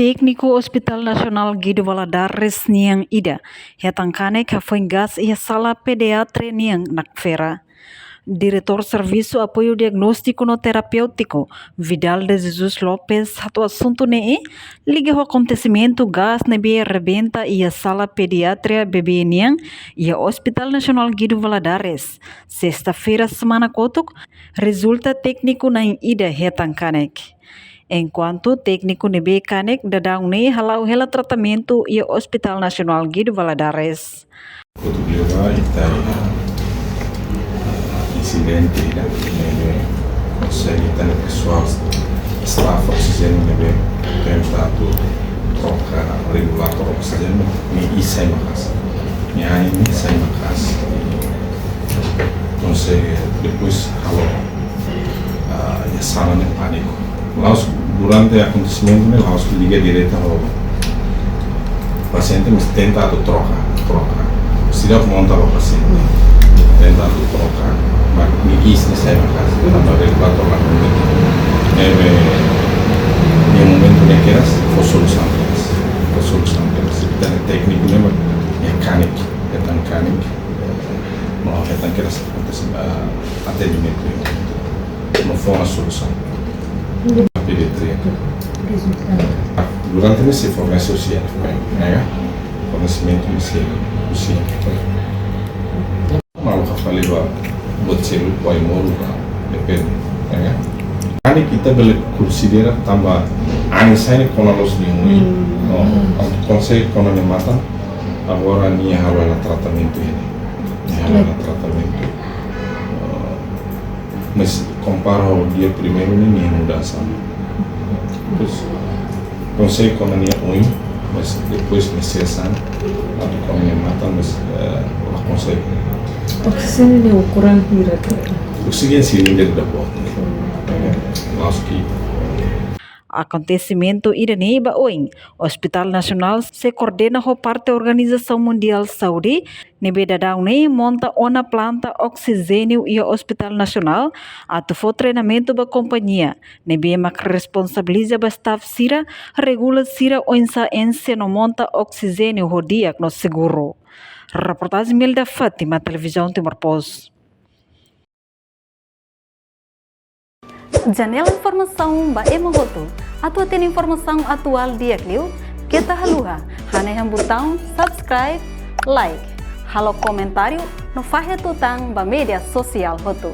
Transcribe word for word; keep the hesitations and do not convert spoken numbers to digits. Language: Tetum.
Tékniku Hospital Nasionál Guido Valadares nian ida hetan kanek hafoin gás iha sala pediatria nian nakfera. Diretór Servisu Apoiu Diagnóstiku no Terapéutiku, Vidal de Jesus Lopes, hato'o asuntu ne'e liga ho akontesimentu gás ne'ebé rebenta iha sala pediatria bebé nian iha Hospital Nasionál Guido Valadares, sesta-feira semana kotuk, rezulta tékniku na'in ida hetan kanek. Enkuantu tékniku ne'ebé kanek daudaun ne'e hala'o hela tratamentu iha Hospital Nasionál Guido Valadares. Kotuk liubá ita iha insidente ida ne'ebé konsege ita-nia pesoál staff oksijéniu ne'ebé tenta atu troka regulatór oksijéniu, nia iis sai maka'as. Nia ain ne'e sai maka'as. Konsege depois halo, ah, iha sala ne'e pániku. La'ós durante akontesimentu ne'e la'ós liga direta ho pasiente, mas tenta atu troka, troka. Sira monta ba pasiente. Tenta atu troka, mas nia iis ne'e sai maka'as. Tanba regulatór la permite. Ne'ebé, iha momentu ne'e kedas fó solusaun kedas. Fó solusaun kedas. Ita-nia tékniku ne'e, nia kanek, hetan kanek. No hetan kedas akontesi, ah, atendimentu. No fó ona solusaun. Pediatria. Durante ne'e sei fornese oksijéniu, ne'e? Fornesimentu ne'e sei oksijéniu. Malu ka fali ba buat seluk, ba ai-moruk ka, depende, ne'e? Kanek ita bele konsidera tanba anin sai ne'e kona loos nia oin. Hmm. No, atu konsege kona nia matan, agora nia halo hela tratamentu ne'e. Nia halo hela tratamentu. Ah, mas kompara ho dia primeiru ne'e, nia mudansa. Depois, konsege kona nia oin, mas depois nia sesa, atu kona nia matan, mas, eh, la konsege. Oksijéniu ne'e ukuran hira ka? Oksijéniu silíndriku da boot. La'ós ke. Akontesimentu ida-ne'e ba oin, Hospital Nasionál sei koordena ho parte Organizasaun Mundiál Saúde, ne'ebé daudaun ne'e monta ona planta oksijéniu iha Hospital Nasionál, atu fó treinamentu ba kompañia, ne'ebé mak responsabiliza ba staff sira, regula sira oinsá enxe no monta oksijéniu ho di'ak no seguru. Reportajen Milda Fátima, Televizaun Timor Post. Janela informasaun ba ema hotu. Atu hatene informasaun atuál di'ak liu, keta haluha hanehan butaun subscribe, like, halo komentáriu no fahe tutan ba média sosiál hotu.